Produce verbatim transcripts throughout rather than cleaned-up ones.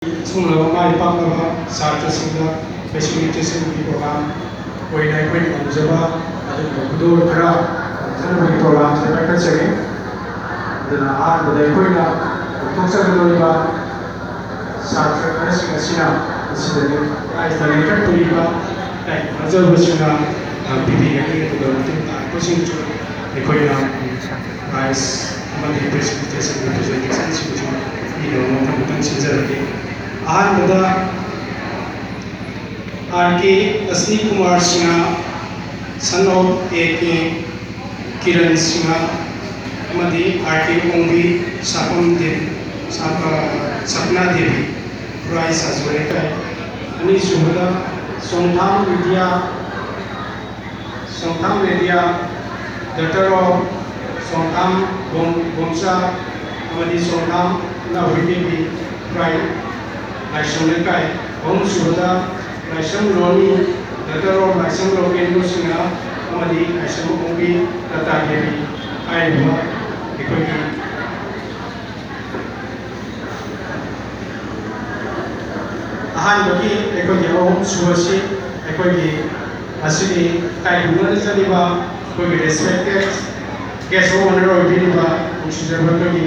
ꯑꯁꯤꯒꯨꯝꯂꯕ ꯃꯥꯏ ꯄꯥꯛꯂꯕ ꯁꯥꯇ꯭ꯔꯁꯤꯡꯗ facilitation ꯒꯤ program ꯑꯣꯏꯅ ꯑꯩꯈꯣꯏꯅ ꯉꯝꯖꯕ ꯑꯗꯨꯒꯨꯝꯕ ꯈꯨꯗꯣꯜ ꯈꯔ ꯈꯟꯅꯕꯒꯤ program ꯁꯤꯗ ꯄꯥꯏꯈꯠꯆꯔꯤ꯫ ꯑꯗꯨꯅ ꯑꯍꯥꯟꯕꯗ ꯑꯩꯈꯣꯏꯅ ꯂꯧꯊꯣꯛꯆꯒꯗꯧꯔꯤꯕ ꯁꯥꯇ꯭ꯔ ꯈꯔꯁꯤꯡ ꯑꯁꯤꯅ ꯃꯁꯤꯗ ꯂꯦꯡ-, prize ꯇ ꯂꯦꯡꯈꯠꯄꯤꯔꯤꯕ ꯂꯥꯏꯔꯤꯛ ꯐꯖꯕꯁꯤꯡꯅ, ꯑ, ꯄꯤꯕꯤꯒꯅꯤ꯫ ꯑꯗꯨꯒ ꯃꯇꯨꯡ ꯇꯥꯔꯛꯄꯁꯤꯡꯁꯨ ꯑꯩꯈꯣꯏꯅ prize ꯑꯃꯗꯤ facilitation ꯒꯤ presentation ꯁꯤꯡꯁꯨ ꯄꯤꯅꯕ ꯃꯊꯪ ꯃꯊꯪ ꯁꯤꯟꯖꯔꯒꯦ꯫ ꯑꯍꯥꯟꯕꯗ R K Asni Kumar Singh, son of A K Kiran Singh ꯑꯃꯗꯤ ꯑꯥꯔ ꯀꯦ ꯑꯣꯡꯕꯤ, ꯁꯥꯄꯝ ꯗꯦꯕꯤ, ꯁꯥꯄ-, ꯁꯄꯅꯥ ꯗꯦꯕꯤ, ꯈꯨꯔꯥꯏ ꯁꯥꯖꯨ ꯂꯩꯀꯥꯏ꯫ ꯑꯅꯤꯁꯨꯕꯗ ꯆꯣꯡꯊꯥꯝ ꯕꯤꯗ꯭ꯌꯥ, ꯆꯣꯡꯊꯥꯝ ꯕꯤꯗ꯭ꯌꯥ, daughter of ꯆꯣꯡꯊꯥꯝ ꯕꯣꯝ-, ꯕꯣꯝꯆꯥ ꯑꯃꯗꯤ ꯆꯣꯡꯊꯥꯝ ꯅꯥꯎꯕꯤ ꯗꯦꯕꯤ, ꯈꯨꯔꯥꯏ ꯂꯥꯏꯁ꯭ꯔꯝ ꯂꯩꯀꯥꯏ꯫ ꯑꯍꯨꯝꯁꯨꯕꯗ ꯂꯥꯏꯁ꯭ꯔꯝ ꯔꯣꯅꯤ, daughter of ꯂꯥꯏꯁ꯭ꯔꯝ ꯂꯣꯀꯦꯟꯗ꯭ꯔꯣ ꯁꯤꯡꯍ ꯑꯃꯗꯤ ꯂꯥꯏꯁ꯭ꯔꯝ ꯑꯣꯡꯕꯤ ꯂꯇꯥ ꯗꯦꯕꯤ ꯍꯥꯏꯔꯤꯕ ꯑꯩꯈꯣꯏꯒꯤ ꯑꯍꯥꯟꯕꯒꯤ ꯑꯩꯈꯣꯏꯒꯤ ꯑꯍꯨꯝꯁꯨꯕꯁꯤ ꯑꯩꯈꯣꯏꯒꯤ ꯉꯁꯤꯒꯤ ꯏꯀꯥꯏ ꯈꯨꯝꯅꯖꯔꯤꯕ ꯑꯩꯈꯣꯏꯒꯤ respected guest of honour ꯑꯣꯏꯕꯤꯔꯤꯕ ꯅꯨꯡꯁꯤꯖꯕ ꯑꯩꯈꯣꯏꯒꯤ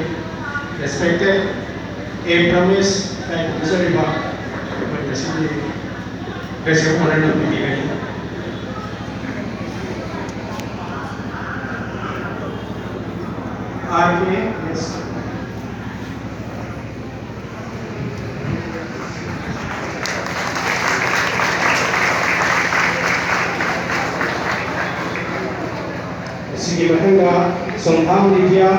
respected ꯑꯦ ꯄ꯭ꯔꯃꯦꯁ ꯏꯀꯥꯏ ꯈꯨꯝꯅꯖꯔꯤꯕ ꯑꯩꯈꯣꯏ ꯉꯁꯤꯒꯤ guest of honour ꯅ ꯄꯤꯕꯤꯒꯅꯤ꯫ ꯑꯥꯔ ꯀꯦ ꯑꯦꯁ꯫ ꯑꯁꯤꯒꯤ ꯃꯊꯪꯗ ꯁꯣꯡꯊꯥꯝ ꯂꯤꯗꯤꯌꯥ,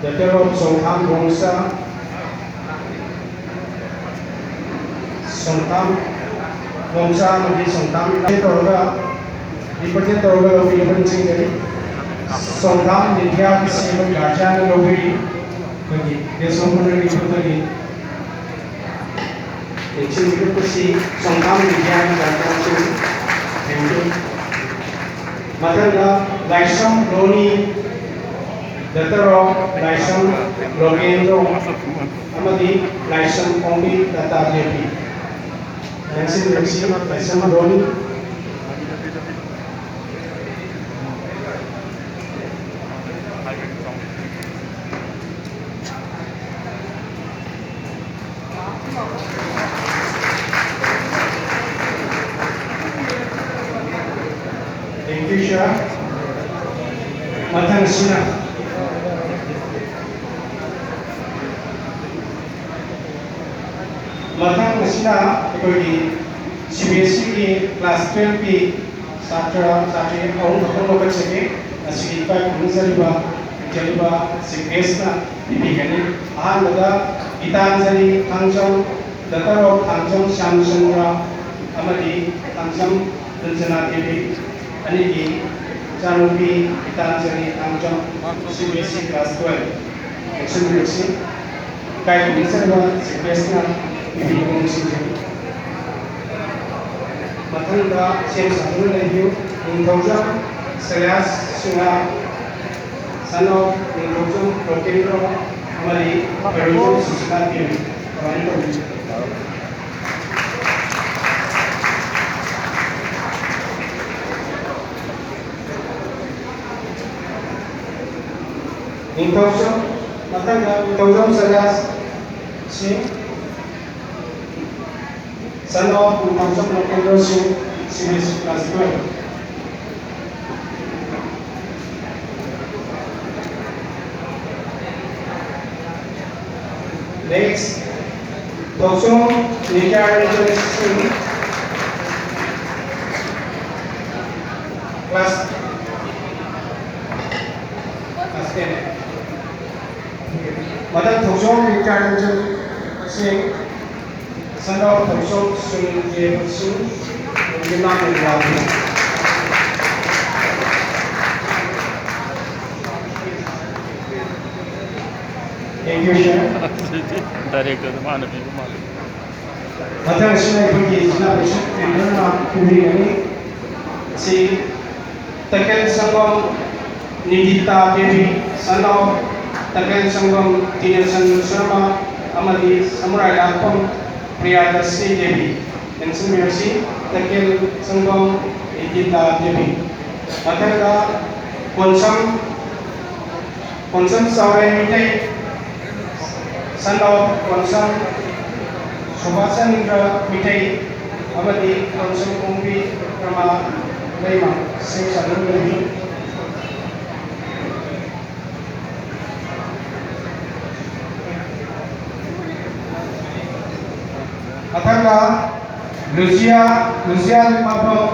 daughter of ꯁꯣꯡꯊꯥꯝ ꯕꯣꯡꯁꯥ, ꯁꯣꯡꯊꯥꯝ ꯕꯣꯡꯁꯥ ꯑꯃꯗꯤ ꯁꯣꯡꯊꯥꯝ ꯇꯧꯔꯒ, represent ꯇꯧꯔꯒ ꯂꯧꯕꯤꯕ ꯅꯤꯡꯁꯤꯡꯖꯔꯤ꯫ ꯁꯣꯡꯊꯥꯝ ꯂꯤꯗꯤꯌꯥꯒꯤꯁꯤ ꯑꯩꯈꯣꯏ guardian ꯅ ꯂꯧꯕꯤꯔꯤ꯫ ꯑꯩꯈꯣꯏꯒꯤ guest of honour ꯒꯤ ꯈꯨꯠꯇꯒꯤ ꯌꯦꯡꯁꯤꯟꯕꯤꯔꯛꯄꯁꯤ ꯁꯣꯡꯊꯥꯝ ꯂꯤꯗꯤꯌꯥꯒꯤ guardian ꯁꯤꯡ꯫ Thank you꯫ ꯃꯊꯪꯗ ꯂꯥꯏꯁ꯭ꯔꯝ ꯔꯣꯅꯤ, daughter of ꯂꯥꯏꯁ꯭ꯔꯝ ꯂꯣꯀꯦꯟꯗ꯭ꯔꯣ꯫ ꯑꯃꯗꯤ ꯂꯥꯏꯁ꯭ꯔꯝ ꯑꯣꯡꯕꯤ ꯂꯇꯥ ꯗꯦꯕꯤ꯫ ꯂꯦꯡꯁꯤꯟꯕꯤꯔꯛꯁꯤ, ꯂꯥꯏꯁ꯭ꯔꯝ ꯔꯣꯅꯤ꯫ Thank you, sir. ꯃꯊꯪꯁꯤꯅ, ꯃꯊꯪ ꯑꯁꯤꯅ ꯑꯩꯈꯣꯏꯒꯤ ꯁꯤ ꯕꯤ ꯑꯦꯁ ꯏꯒꯤ ꯀ꯭ꯂꯥꯁ ꯇꯨꯌꯦꯜꯐꯀꯤ ꯁꯥꯇ꯭ꯔ ꯁꯥꯇ꯭ꯔꯤ ꯑꯍꯨꯝ ꯈꯛꯇꯪ ꯂꯧꯈꯠꯆꯒꯦ꯫ ꯃꯁꯤꯒꯤ ꯏꯀꯥꯏ ꯈꯨꯝꯅꯖꯔꯤꯕ ꯂꯩꯖꯔꯤꯕ ꯆꯤꯐ ꯒꯦꯁꯅ ꯄꯤꯕꯤꯒꯅꯤ꯫ ꯑꯍꯥꯟꯕꯗ ꯒꯤꯇꯥꯟꯖꯂꯤ ꯊꯥꯡꯖꯝ, daughter of ꯊꯥꯡꯖꯝ ꯁ꯭ꯌꯥꯝꯆꯟꯗ꯭ꯔ ꯑꯃꯗꯤ ꯊꯥꯡꯖꯝ ꯔꯟꯖꯅꯥ ꯗꯦꯕꯤ ꯑꯅꯤꯒꯤ ꯏꯆꯥꯅꯨꯄꯤ Gitanjali Thangjam, C B S E class twelve. ꯌꯦꯡꯁꯤꯟꯕꯤꯔꯁꯤ꯫ ꯏꯀꯥꯏ ꯈꯨꯝꯅꯖꯔꯤꯕ ꯆꯤꯐ ꯒꯦꯁꯅ ꯄꯤꯕꯤꯅꯕ ꯅꯤꯡꯁꯤꯡꯖꯔꯤ꯫ ꯃꯊꯪꯗ ꯁꯦꯝ ꯁꯥꯗꯨꯅ ꯂꯩꯕꯤꯌꯨ꯫ ꯅꯤꯡꯊꯧꯖꯝ ꯁꯩꯌꯥꯁ ꯁꯤꯡꯍ, son of ꯅꯤꯡꯊꯧꯖꯝ ꯂꯣꯀꯦꯟꯗ꯭ꯔꯣ ꯑꯃꯗꯤ ꯈꯣꯏꯔꯣꯖꯝ ꯁꯨꯁꯤꯂꯥ ꯗꯦꯕꯤ꯫ ꯀꯃꯥꯏꯅ ꯇꯧꯕꯤꯕ? ꯅꯤꯡꯊꯧꯖꯝ, ꯃꯊꯪꯗ ꯅꯤꯡꯊꯧꯖꯝ ꯁꯩꯌꯥꯁ ꯁꯤꯡ, son of ꯅꯤꯡꯊꯧꯖꯝ ꯂꯣꯀꯦꯟꯗ꯭ꯔꯣ ꯁꯤꯡ, ꯁꯤ B S E class twelve꯫ Next, ꯊꯣꯛꯆꯣꯝ ꯅꯤꯇ꯭ꯌꯥꯔꯟꯖꯟ ꯁꯤꯡ, class, class ten꯫ ꯃꯊꯪ ꯊꯣꯛꯆꯣꯝ ꯅꯤꯇ꯭ꯌꯥꯔꯟꯖꯟ ꯁꯤꯡ, son of ꯊꯣꯛꯆꯣꯝ ꯁꯨꯅꯤꯜ ꯗꯦꯕ ꯁꯤꯡ, ꯌꯨꯝꯅꯥꯝ ꯂꯦꯡꯒꯥꯕꯨ꯫ Thank you, sir꯫ Director ꯗ ꯃꯥꯅ ꯄꯤꯕ ꯃꯥꯜꯂꯦ꯫ ꯃꯊꯪ ꯑꯁꯤꯅ ꯑꯩꯈꯣꯏꯒꯤ ꯖꯤꯂꯥ ꯄꯔꯤꯁꯠ ꯃꯦꯝꯕꯔꯅ ꯄꯤꯕꯤꯒꯅꯤ꯫ ꯑꯁꯤ ꯇꯈꯦꯜ ꯁꯪꯒꯝ ꯅꯤꯗꯤꯇꯥ ꯗꯦꯕꯤ, son of ꯇꯈꯦꯜ ꯁꯪꯒꯝ ꯇꯤꯅꯦꯁꯟ ꯁꯔꯃ, ꯑꯃꯗꯤ ꯁꯃꯨꯔꯥꯏ ꯂꯥꯛꯐꯝ ꯄ꯭ꯔꯤꯌꯥꯗꯔꯁꯤꯅꯤ ꯗꯦꯕꯤ꯫ ꯃꯦꯟꯁꯤꯟꯕꯤꯔꯁꯤ, ꯇꯈꯦꯜ ꯁꯪꯒꯣꯝ ꯏꯗꯤꯇꯥ ꯗꯦꯕꯤ꯫ ꯃꯊꯪꯗ ꯀꯣꯟꯁꯝ, ꯀꯣꯟꯁꯝ ꯆꯥꯎꯔꯦꯟ ꯃꯤꯇꯩ, son of ꯀꯣꯟꯁꯝ ꯁꯨꯕꯥꯁꯆꯟꯗ꯭ꯔ ꯃꯤꯇꯩ ꯑꯃꯗꯤ ꯀꯣꯟꯁꯝ ꯀꯣꯡꯕꯤ ꯔꯃꯥ ꯂꯩꯃ, ꯁꯦꯝ ꯁꯥꯗꯨꯅ ꯂꯩꯕꯤ꯫ ꯃꯊꯪꯗ ꯂꯨꯁꯤꯌꯥ, ꯂꯨꯁꯤꯌꯥ ꯂꯤꯛꯃꯥꯐꯝ,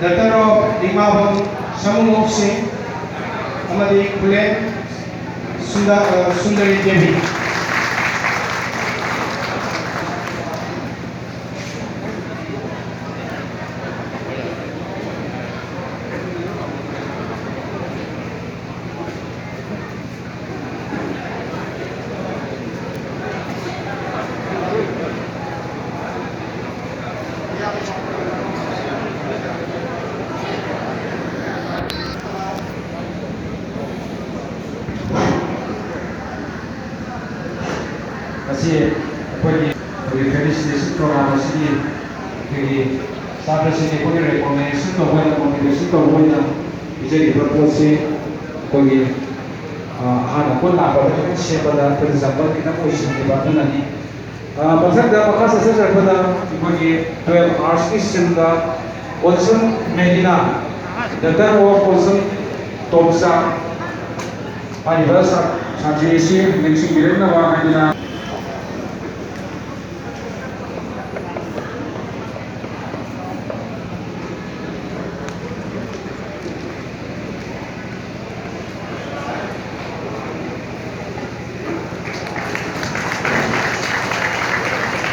daughter of ꯂꯤꯛꯃꯥꯐꯝ ꯁꯃꯨꯍꯣꯛ ꯁꯤꯡ ꯑꯃꯗꯤ ꯈꯨꯂꯦꯟ ꯁꯨꯟꯗ-, ꯑ, ꯁꯨꯟꯗꯔꯤ ꯗꯦꯕꯤ꯫ ꯉꯁꯤ ꯑꯩꯈꯣꯏꯒꯤ, ꯑꯩꯈꯣꯏꯒꯤ felicitation program ꯑꯁꯤꯒꯤ ꯑꯩꯈꯣꯏꯒꯤ ꯁꯥꯇ꯭ꯔꯁꯤꯡꯒꯤ ꯑꯩꯈꯣꯏꯒꯤ recommendation ꯇꯧꯕ ꯑꯣꯏꯅ, motivation ꯇꯧꯕ ꯑꯣꯏꯅ ꯄꯤꯖꯔꯤꯕ ꯄꯣꯠꯁꯤ ꯑꯩꯈꯣꯏꯒꯤ, ꯑ, ꯑꯍꯥꯟꯕ ꯄꯣꯠ ꯂꯥꯛꯄꯗ ꯈꯤꯇꯪ ꯁꯦꯝꯕꯗ ꯑꯩꯈꯣꯏꯅ ꯆꯝꯕ ꯈꯤꯇꯪ ꯑꯣꯏꯁꯤꯟꯈꯤꯕ ꯑꯗꯨꯅꯅꯤ꯫ ꯑ, ꯃꯊꯪꯗ ꯃꯈꯥ ꯆꯠꯊꯖꯔꯛꯄꯗ ꯑꯩꯈꯣꯏꯒꯤ twelve artsꯀꯤ streamꯗ ꯀꯣꯟꯁꯝ ꯃꯦꯔꯤꯅꯥ, daughter of ꯀꯣꯟꯁꯝ ꯇꯣꯝꯆꯥ, ꯍꯥꯏꯔꯤꯕ ꯁꯥ-, ꯁꯥꯇ꯭ꯔꯤ ꯑꯁꯤ ꯅꯤꯡꯁꯤꯡꯕꯤꯔꯛꯅꯕ ꯍꯥꯏꯗꯨꯅ꯫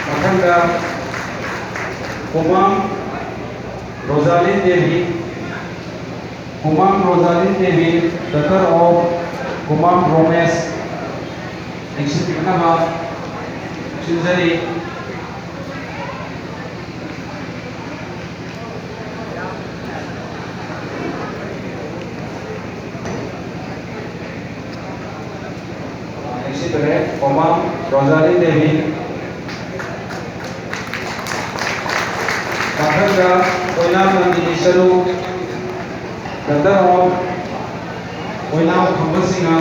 ꯃꯊꯪꯗ ꯀꯨꯃꯥꯝ ꯔꯣꯖꯥꯂꯤꯟ ꯗꯦꯕꯤ, ꯀꯨꯃꯥꯝ ꯔꯣꯖꯥꯂꯤꯟ ꯗꯦꯕꯤ, daughter of ꯀꯨꯃꯥꯝ ꯔꯣꯃꯦꯁ, ꯅꯤꯡꯁꯤꯡꯕꯤꯅꯕ ꯁꯤꯟꯖꯔꯤ꯫ ꯅꯤꯡꯁꯤꯡꯕꯤꯔꯦ, ꯀꯨꯃꯥꯝ ꯃꯊꯪꯗ ꯑꯣꯏꯅꯥꯝ ꯅꯟꯗꯤꯅꯤ ꯆꯅꯨ, ꯗꯥꯛꯇꯔ ꯑꯣꯐ ꯑꯣꯏꯅꯥꯝ ꯈꯝꯕ ꯁꯤꯡꯍ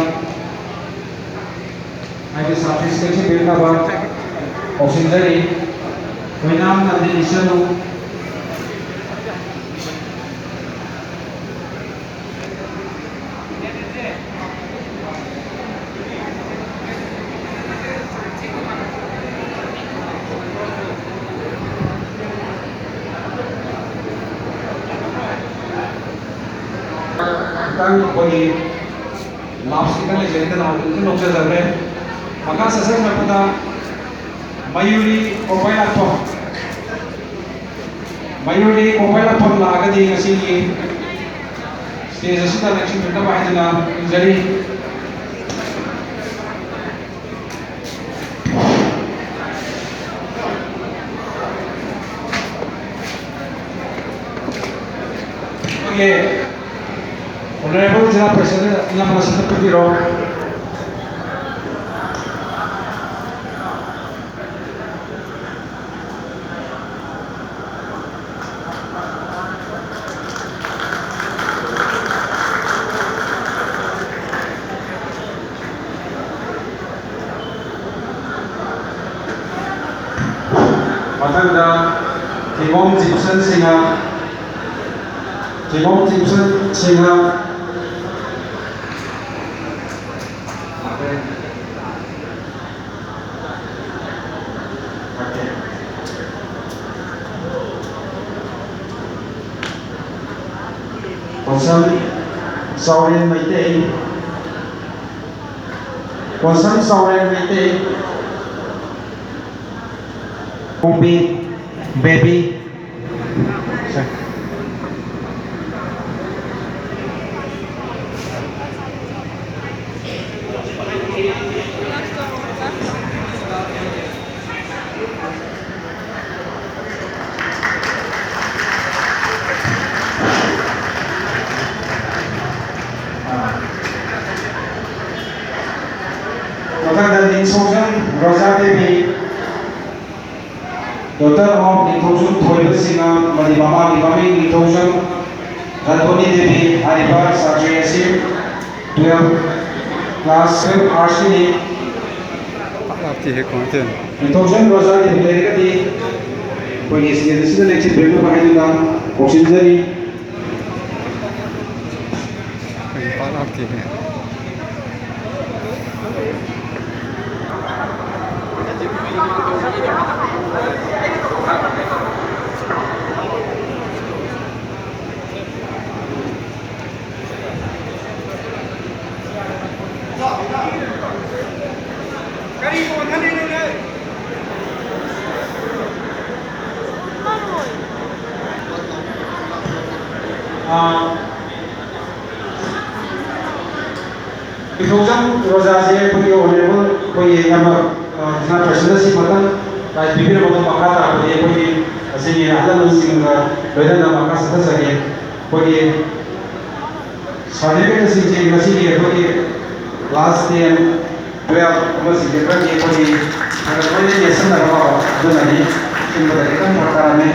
ꯍꯥꯏꯕ ꯁꯥꯔꯇꯤꯐꯤꯀꯦꯠꯁꯨ ꯄꯤꯔꯛꯅꯕ ꯀꯧꯁꯤꯟꯖꯔꯤ꯫ ꯑꯣꯏꯅꯥꯝ ꯅꯟꯗꯤꯅꯤ ꯆꯅꯨ꯫ ꯈꯤꯇꯪ ꯑꯩꯈꯣꯏꯒꯤ ꯂꯥꯎꯠ ꯁ꯭ꯄꯤꯀꯔ ꯂꯩꯖꯔꯦꯗꯅ, ꯑꯗꯨꯝ ꯂꯧꯖꯖꯈ꯭ꯔꯦ꯫ ꯃꯈꯥ ꯆꯠꯊꯔꯛꯄꯗ ꯃꯌꯨꯔꯤ ꯀꯣꯡꯄꯥꯏ ꯂꯥꯛꯄꯝ, ꯃꯌꯨꯔꯤ ꯀꯣꯡꯄꯥꯏ ꯂꯥꯛꯄꯝ ꯂꯥꯛꯑꯒꯗꯤ ꯉꯁꯤꯒꯤ ꯁ꯭ꯇꯦꯖ ꯑꯁꯤꯗ ꯂꯦꯡꯁꯤꯟꯕꯤꯅꯕ ꯍꯥꯏꯗꯨꯅ ꯈꯪꯖꯔꯤ꯫ ꯑꯩꯈꯣꯏꯒꯤ ꯑꯣꯅꯔꯦꯕꯜ ꯖꯤꯂꯥ ꯄ꯭ꯔꯁꯤꯗꯦꯟꯅ ꯃꯁꯤꯗ ꯄꯤꯕꯤꯔꯣ꯫ ꯃꯊꯪꯗ ꯊꯤꯕꯣꯡ ꯖꯤꯞꯁꯟ ꯁꯤꯡꯍ, ꯊꯤꯕꯣꯡ ꯖꯤꯞꯁꯟ ꯁꯤꯡꯍ꯫ ꯀꯣꯟꯁꯝ ꯆꯥꯎꯔꯦꯟ ꯃꯩꯇꯩ, ꯀꯣꯟꯁꯝ ꯆꯥꯎꯔꯦꯟ ꯃꯩꯇꯩ꯫ ꯄꯣꯝꯕꯤ ꯕꯦꯕꯤ꯫ ꯃꯊꯪꯗ ꯅꯤꯡꯁꯣꯡꯖꯝ ꯔꯣꯖꯥ ꯗꯦꯕꯤ꯫ Daughter of ꯅꯤꯡꯊꯧꯖꯝ ꯊꯣꯏꯕ ꯁꯤꯡꯍ ꯑꯃꯗꯤ ꯃꯃꯥꯒꯤ ꯃꯃꯤꯡ ꯅꯤꯡꯊꯧꯖꯝ ꯔꯟꯊꯣꯅꯤ ꯗꯦꯕꯤ ꯍꯥꯏꯔꯤꯕ ꯁꯥꯇ꯭ꯔꯤ ꯑꯁꯤ twelve class twelve arts ꯀꯤꯅꯤ꯫ ꯅꯤꯡꯊꯧꯖꯝ ꯔꯣꯖꯥ ꯗꯦꯕꯤ ꯂꯩꯔꯒꯗꯤ ꯑꯩꯈꯣꯏꯒꯤ stage ꯑꯁꯤꯗ ꯂꯦꯡꯁꯤꯟꯕꯤꯔꯛꯅꯕ ꯍꯥꯏꯗꯨꯅ ꯀꯧꯁꯤꯟꯖꯔꯤ꯫ ꯑꯥ, ꯅꯤꯡꯊꯧꯖꯝ ꯔꯣꯖꯥꯁꯦ ꯑꯩꯈꯣꯏꯒꯤ honourable ꯑꯩꯈꯣꯏꯒꯤ ꯏꯌꯥꯝꯕ, ꯑ, ꯖꯤꯂꯥ president ꯑꯁꯤ ꯃꯊꯪ ꯂꯥꯏ ꯄꯤꯕꯤꯔꯝꯃꯒ ꯃꯈꯥ ꯇꯥꯔꯛꯄꯗꯤ ꯑꯩꯈꯣꯏꯒꯤ ꯑꯁꯤꯒꯤ ꯑꯍꯜ ꯂꯃꯟꯁꯤꯡꯒ ꯂꯣꯏꯅꯅ ꯃꯈꯥ ꯆꯠꯊꯖꯒꯦ꯫ ꯑꯩꯈꯣꯏꯒꯤ certificate ꯑꯁꯤꯡꯁꯤ ꯉꯁꯤꯒꯤ ꯑꯩꯈꯣꯏꯒꯤ class ten, twelve ꯑꯃꯁꯤꯡꯁꯦ ꯈꯔꯗꯤ ꯑꯩꯈꯣꯏꯒꯤ ꯈꯔ ꯂꯣꯏꯅ ꯌꯦꯠꯁꯟꯅꯕ ꯍꯧꯔꯕ ꯑꯗꯨꯅꯅꯤ꯫ ꯁꯤꯟꯕꯗ ꯈꯤꯇꯪ ꯐꯔꯛ ꯇꯥꯔꯝꯃꯦ꯫